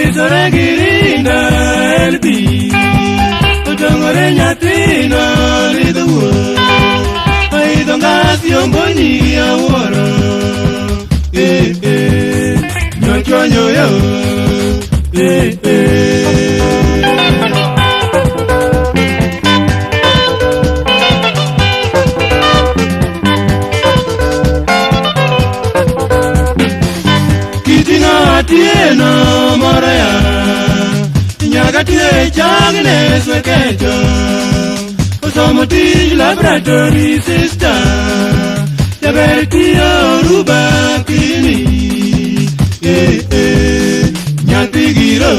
Ondisore gi rinda LB. Otong'ore nyathino ridho wuok. Oidho ngas yomboni awuoro. Eh, eh, nyochwanyo yo. Eh, eh. Kiting'o atieno moro ya nyaka tie chagne swekecho osomo tij laboratory sister jaber tiyo ruba kini eh, eh, nyathi giro.